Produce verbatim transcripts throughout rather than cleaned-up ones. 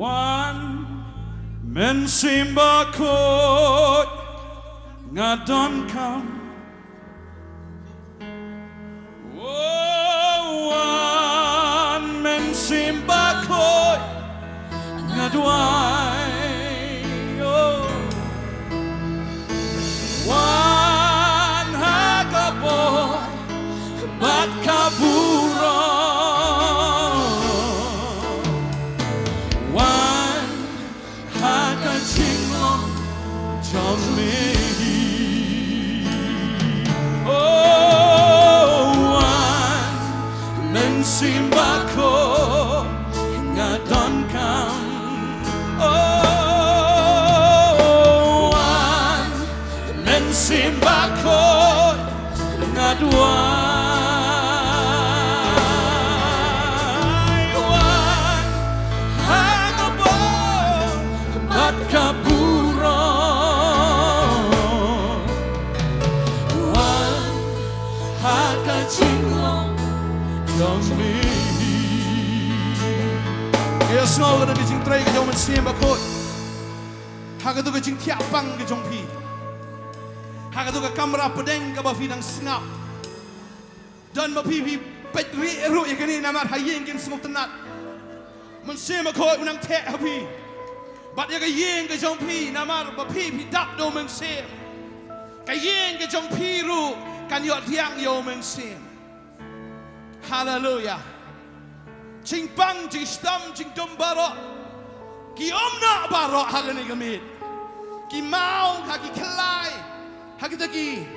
Wan, Mynsiem Bakhuid, nga donkam. Oh, wan, Mynsiem Bakhuid, nga duwai. Oh. Wan ha ka bor bad ka burom. Wan ha ka jinglong jong me. Oh, wan, Mynsiem Bakhuid, nga donkam. Oh, wan, Mynsiem Bakhuid, nga duwai. Wan ha ka bor bad ka burom. Wan ha ka jinglong jong me. Ïa, sngew ka jingtrei ka jong u Mynsiem Bakhuid ha kato ka jingthiah pang ka jong phi, ha kato ka kamra pdeng kaba phi dang sngap. Don ma phi, phi peit rieh ruh ïa kane namar ha ïing kim sngewtynnat. Mynsiem Bakhuid u nang theh ha phi bad ïa ka ïing ka jong phi namar ba phi, phi dap da u Mynsiem. Ka ïing ka jong phi ruh kan ïoh pdiang ïa u Mynsiem. Haleluia. Jingpang, jingshitom, jingdum baroh ki ym noh baroh ha kane ka miet. Ki maw ha ki khyllai, ha kita ki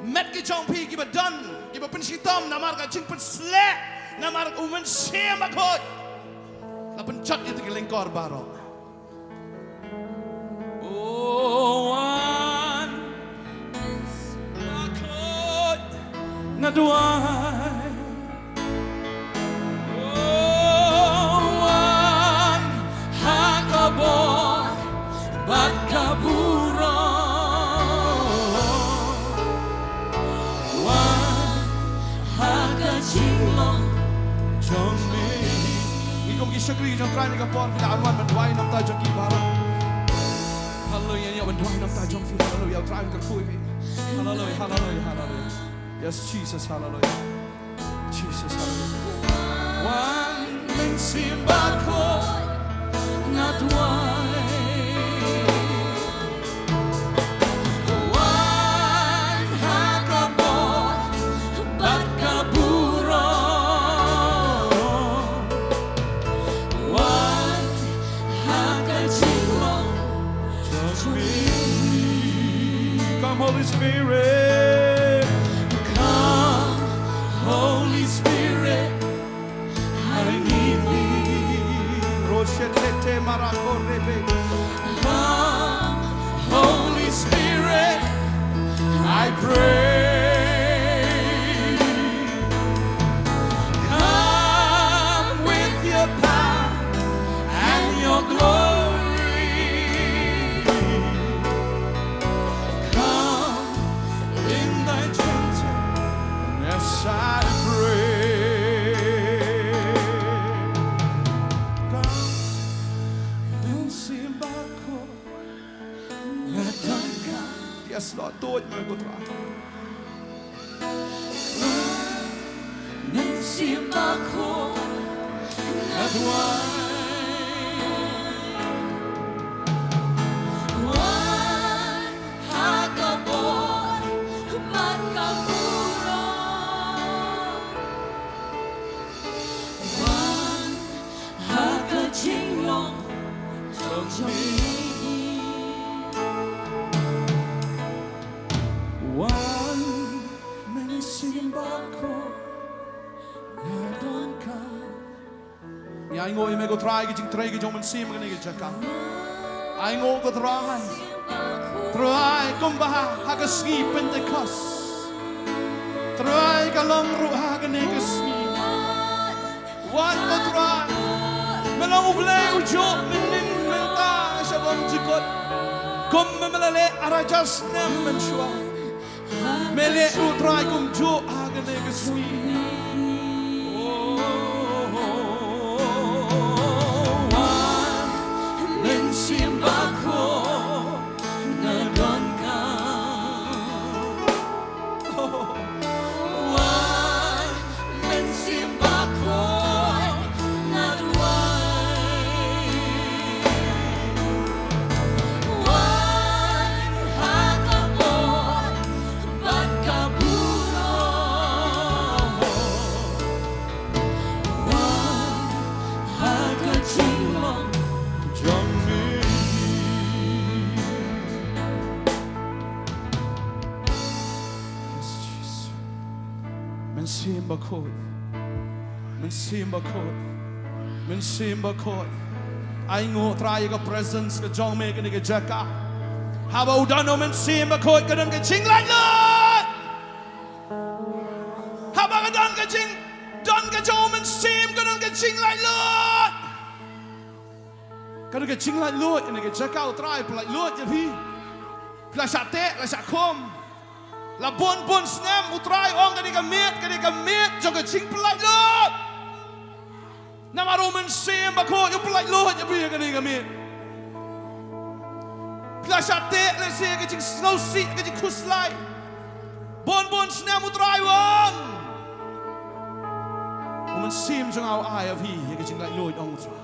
met ki jong phi kiba don, kiba pynshitom namar ka jingpynsleh namar u Mynsiem Bakhuid. La pynjot ïa kita ki lyngkor baroh. Oh, wan, Mynsiem Bakhuid, nga duwai. Oh, wan ha ka bor bad ka burom. Wan ha ka jinglong jong me. Ngi kum ki shakri jong Trai ha kane ka por, phi la wan ban duwai na ka bynta jong ki baroh. Haleluia, ïa, ban duwai na ka bynta jong phi. Haleluia, Trai un kyrkhu ïa phi. Haleluia, haleluia, haleluia. Yes, Jesus, haleluia. Jesus, haleluia. Wan, Mynsiem Bakhuid, nga duwai. Wan ha ka bor bad ka burom. Wan ha ka jinglong jong me. Come, Holy Spirit. Come, Holy Spirit. I need thee. Roshetete marako rebe. Come, Holy Spirit, I pray. Come with your power and your glory. Come in thy gentleness, I pray. Come, Mynsiem Bakhuid, nga donkam. Yes, Lord, do it, my good Lord. Mynsiem Bakhuid, nga duwai. Wan ha ka bor bad ka burom. Wan ha ka jinglong jong me. Wan, Mynsiem Bakhuid, nga donkam. Ngi ainguh ïa me ko Trai, ki jingtrei ki jong u Mynsiem ha kane ka jaka. Ainguh ko Trai. Trai, kumba ha ka sngi Pentekost, Trai, ka long ruh ha kane ka sngi. Wat ko Trai, me long U Blei ujuh mynnin mynta sha bymjukut. Kumba me la leh ar hajar snem mynshuwa, me leh ruh Trai kumjuh ha kane ka sngi. Oh, oh, oh, oh. Bakhuid. Mynsiem Bakhuid. Mynsiem Bakhuid. Ai nguh Trai ïa ka presence ka jong me ha kane ka jaka. Haba u don u Mynsiem Bakhuid ka don ka jinglaitluid. Haba ka don ka jing, don ka jong u Mynsiem ka don ka jinglaitluid. Ka don ka jinglaitluid ha kane ka jaka, u Trai u pyllaitluid ïa phi. Phi la shah teh, la shah khum. La bun bun snem u Trai u ong kane ka miet, kane ka miet jong ka jingpyllaitluid. Namar u Mynsiem Bakhuid u pyllaitluid ïa phi ha kane ka miet. Phi la shah teh lehse ka jingsngewsih, ka jingkhuslai. Bun bun snem u Trai u ong. U Mynsiem jong nga u ai ïa phi ïa ka jinglaitluid, ong u Trai.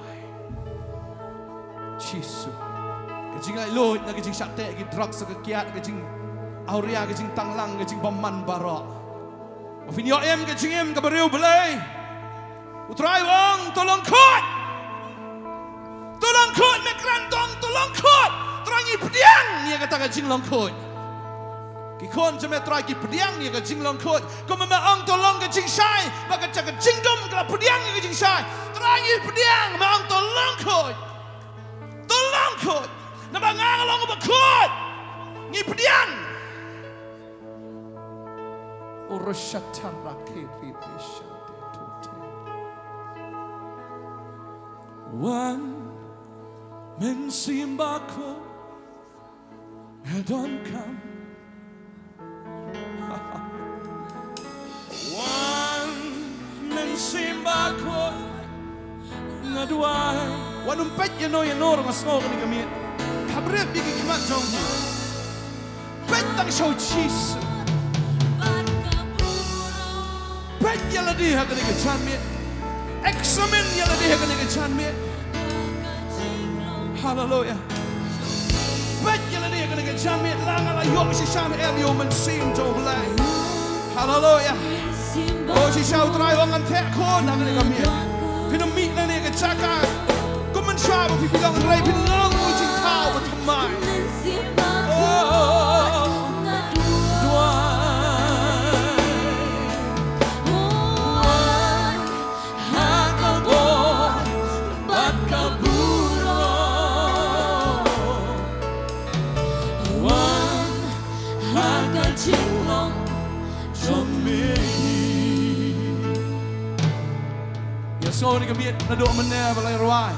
Jisu. Ka jinglaitluid na ka jingshah teh ki drugs, ka kiad, ka jingawria, ka jingtanglang, ka jingbymman baroh. Ba phin ïoh im ka jingim kaba riewblei. U Trai u ong to lyngkhuid. To lyngkhuid, me kren to ong to lyngkhuid. Trai ngi pdiang ïa kata ka jinglyngkhuid. Ki khun jong me Trai ki pdiang ïa ka jinglyngkhuid. Kumba me ong to long ka jingshai, ba ka jaka jingdum ka la pdiang ïa ka jingshai. Trai ngi pdiang, me ong to lyngkhuid. To lyngkhuid. Namar nga nga long uba khuid. Ngi pdiang. Urushatarakiritishantitute. Wan Mynsiem Bakhuid, donkam. Wan Mynsiem Bakhuid, nga duwai. Wat nym peit ïano ïano ruh, nga sngew ha kane ka miet. Hap rep ïa ki khmat jong phi. Peit tang sha u Jisu. Peit ïa lade ha kane ka janmiet. Examine ïa lade ha kane ka janmiet. Haleluia. Peit ïa lade ha kane ka janmiet, la nga la ïoh shisha ne em ïa u Mynsiem jong U Blei. Haleluia. O shisha U Trai u ong ngan theh khun ha kane ka miet. Phin ym mih na kane ka jaka. Kum mynshuwa ba phi, phi long hynrei phin long u jingthaw ba thymmai. Oh, duwai. Wan ha ka bor bad ka burom. Wan ha ka jinglong jong me. Ïa sngew ha kane ka miet naduh mynne ba la rwai.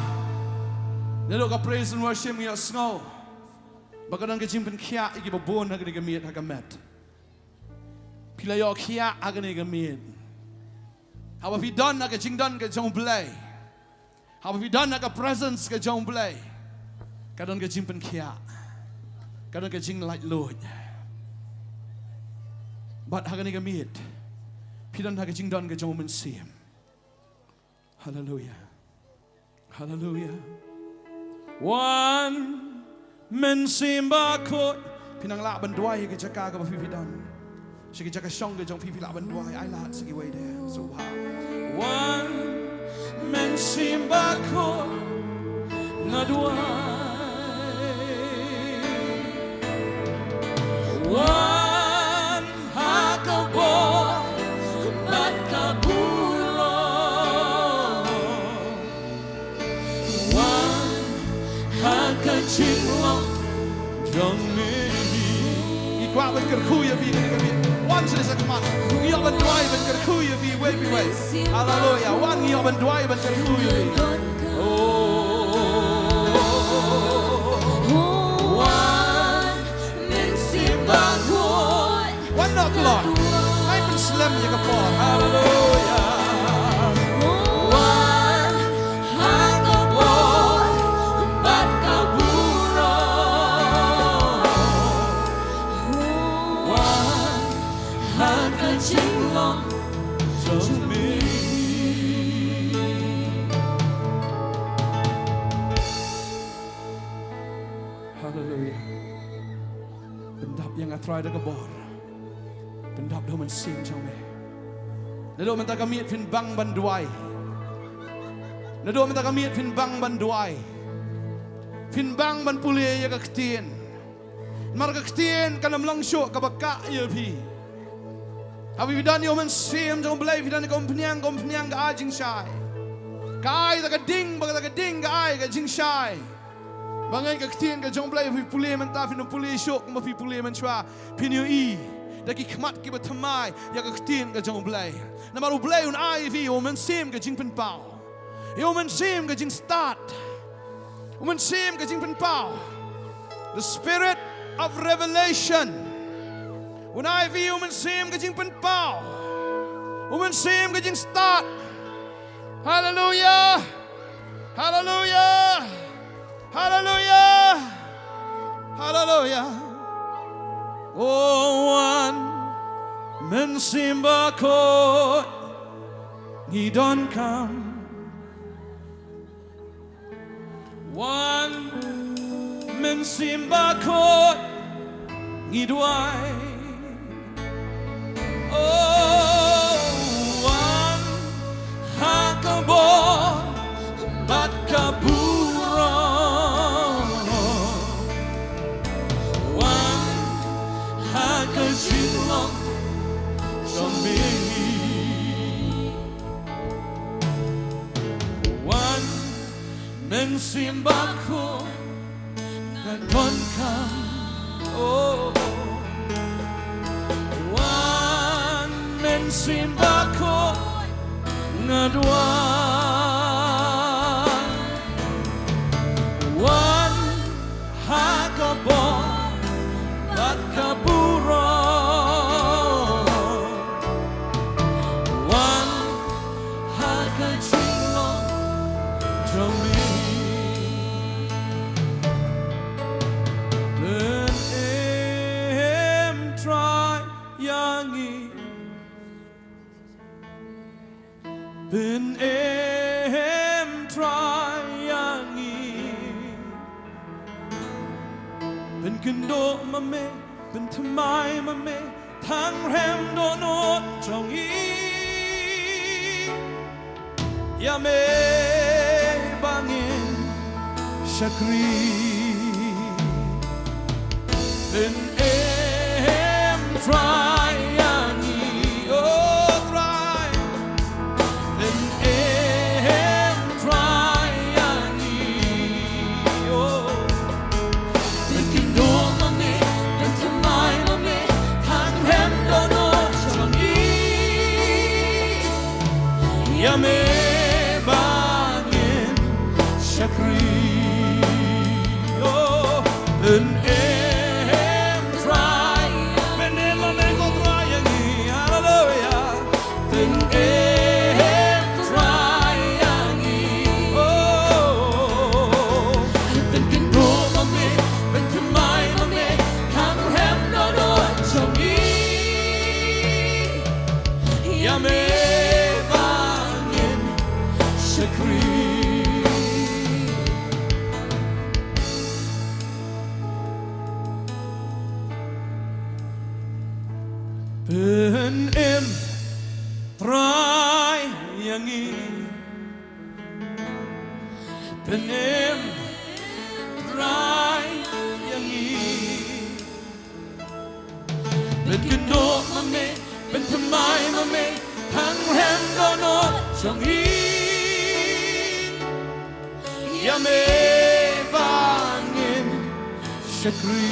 Naduh ka praise and worship ïa sngew ba ka don ka jingpynkhiah ïa kiba bun ha kane ka miet ha ka met. Phi la ïoh khiah ha kane ka miet. Haba phi don ha ka jingdon ka jong U Blei, haba phi don ha ka presence ka jong U Blei, ka don ka jingpynkhiah, ka don ka jinglaitluid. Bad ha kane ka miet phi don ha ka jingdon ka jong U Mynsiem. Haleluia. Haleluia. Wan Mynsiem Bakhuid. Phi nang lah ban duwai ha ka jaka kaba phi, phi don. Sha ka jaka shong ka jong phi, phi lah ban duwai. Ai lad sa kiwei de. So ha. Wan Mynsiem Bakhuid, nga duwai. Wan ha ka bor bad ka burom. Wan ha ka jinglong jong me. Ngi kwah ban kyrkhu ïa phi kane ka miet. Wan sha khmat. Ngi ïoh ban duwai ban kyrkhu ïa phi iwei pa iwei. Haleluia. Wan, ngi ïoh ban duwai ban kyrkhu ïa phi. Oh. Wan Mynsiem Bakhuid. Wan noh kloi. Ai pynslem ïa ka por. Haleluia. Wan ha ka bor bad ka burom. Wan ha ka jinglong jong me. Haleluia. Pyndap ïa nga Trai da ka bor. Pyndap da u Mynsiem jong me. Naduh mynta ka miet phin bang ban duwai. Naduh mynta ka miet phin bang ban duwai. Phin bang ban pule ïa ka ktien. Namar ka ktien kan ym long shuh kaba kah ïa phi. Haba phi don ïa u Mynsiem jong u Blei, phi don kum u phniang, kum u phniang ka ai jingshai. Ka ai da ka ding, bad da ka ding ka ai ka jingshai. Ba ngeit ka ktien ka jong u Blei, phi pule mynta, phin pule shuh, kumba phi pule mynshuwa, phin ïohi da ki khmat kiba thymmai ïa ka ktien ka jong u Blei. Namar u Blei un ai ïa phi u Mynsiem ka jingpynpaw. Ïa u Mynsiem ka jingstad. U Mynsiem ka jingpynpaw. The Spirit of revelation. Un ai ïa phi u Mynsiem ka jingpynpaw. U Mynsiem ka jingstad. Haleluia. Haleluia. Haleluia. Haleluia. O wan Mynsiem Bakhuid, ngi donkam. Wan Mynsiem Bakhuid, ngi duwai. O wan ha ka bor bad ka burom. Wan ha ka jinglong jong me. Wan Mynsiem Bakhuid, nga donkam. Oh. Wan Mynsiem Bakhuid, nga duwai. Wan ha ka bor bad ka burom. Wan ha ka jinglong jong me. Pynim Trai ïa ngi. Pynim Trai ïa ngi. Pynkynduh ma me, pynthymmai ma me, tang rhem dohnud jong ngi. Ïa me ba ngin shakri. Pynim Trai ïa ngi, oh Trai. Pynim Trai ïa ngi, oh. Pynkynduh ma me, pynthymmai ma me, tang rhem dohnud jong ngi. Ïa me ba ngin shakri. Oh, pynim Trai. Pynim ma me ko Trai ïa ngi. Haleluia. Pynim Trai ïa ngi. Oh, pynkynduh ma me, pynthymmai ma me, tang rhem dohnud jong ngi. Ïa me ba ngin shakri. Pynim Trai ïa ngi. Pynim Trai ïa ngi. Pynkynduh ma me, pynthymmai ma me, tang rhem dohnud jong ngi. Ïa me ba ngin shakri.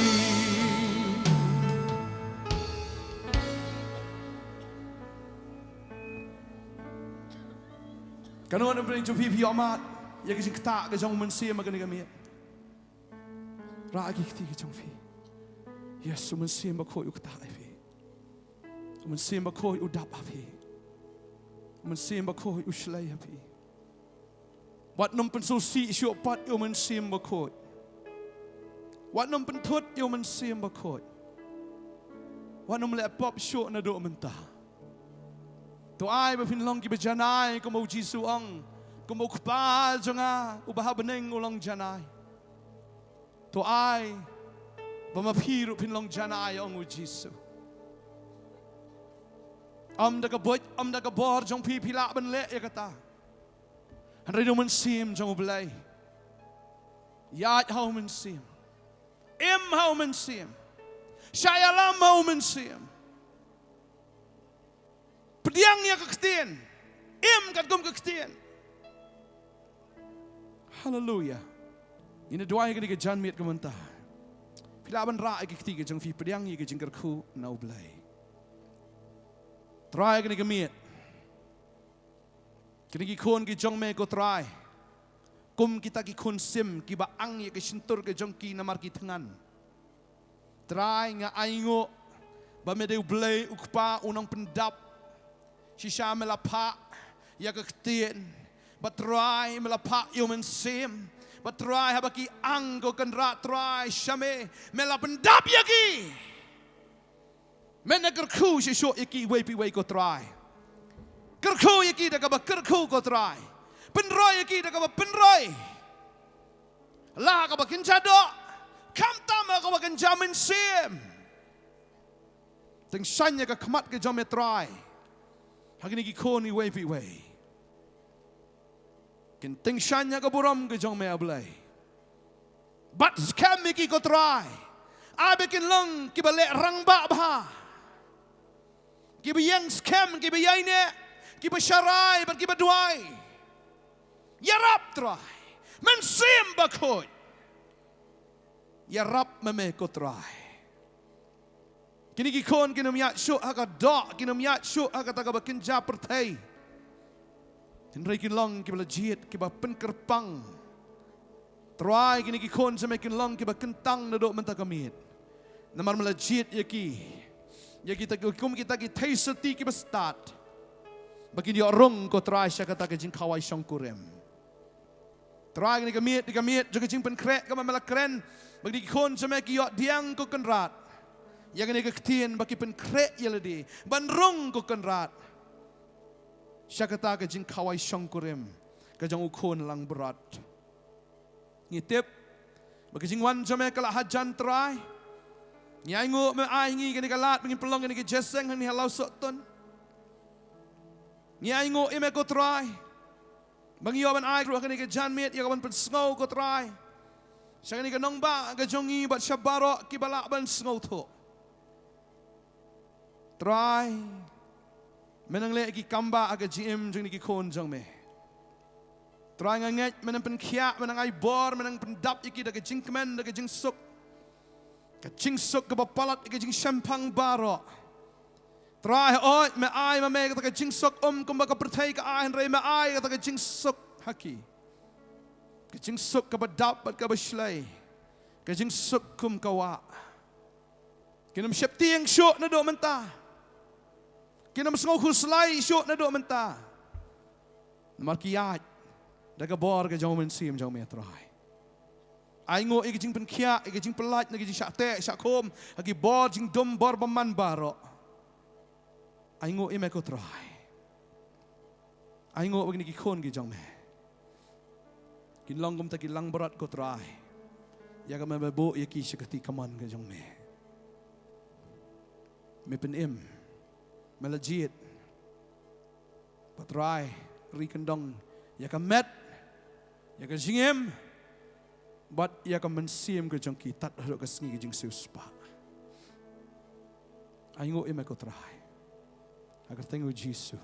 Katno na pdeng jong phi phi ïohmad ïa ka jingktah ka jong u Mynsiem ha kane ka miet? Rah ki kti ki jong phi. Yes, u Mynsiem Bakhuid u ktah ha phi. U Mynsiem Bakhuid u dap ha phi. U Mynsiem Bakhuid u shlei ha phi. Wat nym pynsngewsih shuh pat ïa u Mynsiem Bakhuid. Wat nym pynthut ïa u Mynsiem Bakhuid. Wat nym leh pop shuh naduh mynta. To ai ba phin long kiba janai kumba u Jisu u ong, kumba u Kpa jong nga uba ha bneng u long janai. To ai ba ma phi ruh phin long janai, ong u Jisu. Ym da ka buit, ym da ka bor jong phi phi lah ban leh ïa kata. Hynrei da u Mynsiem jong u Blei. Ïaid ha u Mynsiem. Im ha u Mynsiem. Shah ïalam ha u Mynsiem. Pdiang ïa ka ktien. Im katkum ka ktien. Haleluia. Ngin ïa duwai ha kane ka janmiet ka mynta. Phi lah ban rah ïa ki kti ki jong phi, pdiang ïa ki jingkyrkhu na U Blei. Trai, ha kane ka miet, kine ki khun ki jong me ko Trai, kum kita ki khun sim kiba ang ïa ka shyntur ka jong ki namar ki thngan. Trai, nga ainguh ba me dei U Blei U Kpa u nongpyndap. Shisha me la phah ïa ka ktien. Bad Trai, me la phah ïa U Mynsiem. Bad Trai, haba ki ang ko Kynrad, Trai, sha me, me la pyndap ïa ki. Men kyrkhu shisha ïa kiwei pa iwei ko Trai. Kyrkhu ïa ki da kaba kyrkhu ko Trai. Pynroi ïa ki da kaba pynroi. La ha kaba kynja doh, khamtam ha kaba kynja mynsiem. Tyngshaiñ ïa ka khmat ka jong me Trai ha kine ki khun iwei pa iwei. Kin tyngshaiñ ïa ka burom ka jong me, A Blei. Bat skhem ïa ki ko Trai. Ai ba kin long kiba leh rangbah bha, kiba ïeng skhem, kiba ïaineh, kiba sharai bad kiba duwai. Ïarap Trai. Mynsiem Bakhuid, ïarap ma me ko Trai. Kine ki khun kin ym ïaid shuh ha ka doh, kin ym ïaid shuh ha kata kaba kynja pyrthei. Hynrei kin long kiba la jied, kiba pynkyrpang. Trai, kine ki khun jong me kin long kiba kyntang naduh mynta ka miet. Namar me la jied ïa ki, ïa kita ki, kum kita ki theisotti kiba stad, ba kin ïoh rung ko Trai sha kata ka jingkhawai shongkurim. Trai, kane ka miet, ka miet jong ka jingpynkhreh kaba me la kren, ba kine ki khun jong me ki ïoh pdiang ko Kynrad ïa kane ka ktien, ba ki pynkhreh ïa lade ban rung ko Kynrad sha kata ka jingkhawai shongkurim ka jong u khun langbrot. Ngi tip ba ka jingwan jong me ka la hajan Trai. Ngi ainguh me ai ngi kane ka lad ba ngin pynlong kane ka jingïaseng hangne ha Lawsohtun. Ngi ainguh ïa me ko Trai ba ngi ïoh ban ai ruh ha kane ka janmiet ïa ka ban pynsngew ko Trai, sha kane ka nongbah ka jong ngi bad sha baroh kiba lah ban sngewthuh. Trai, me nang leh ki kambah ha ka jingim jong kine ki khun jong me. Trai, nga ngeit me nang pynkhiah, me nang ai bor, me nang pyndap ïa ki da ka jingkmen, da ka jingsuk. Ka jingsuk kaba palat ïa ka jingshemphang baroh. Trai, hooid me ai ma me kata ka jingsuk, ym kumba ka pyrthei ka ai, hynrei me ai kata ka jingsuk ha ki. Ka jingsuk kaba dap bad kaba shlei. Ka jingsuk kum ka wah. Kin ym sheptieng shuh naduh mynta. Kin ym sngewkhuslai shuh naduh mynta. Namar ki ïaid da ka bor ka jong u Mynsiem jong me Trai. Ainguh ïa ka jingpynkhiah, ïa ka jingpyllait na ka jingshah teh shah khum ha ki bor jingdum bor bymman baroh. Ainguh ïa me ko Trai. Ainguh ba kine ki khun ki jong me kin long kumta ki langbrot ko Trai, ïa kaba me buh ïa ki sha ka kti kamon ka jong me. Me pynim, me la jied. Ba Trai, ri kyndong ïa ka met, ïa ka jingim bad ïa ka mynsiem ka jong ki tad haduh ka sngi ka jingsiewspah. Ainguh ïa me ko Trai. Ha ka kyrteng u Jisu.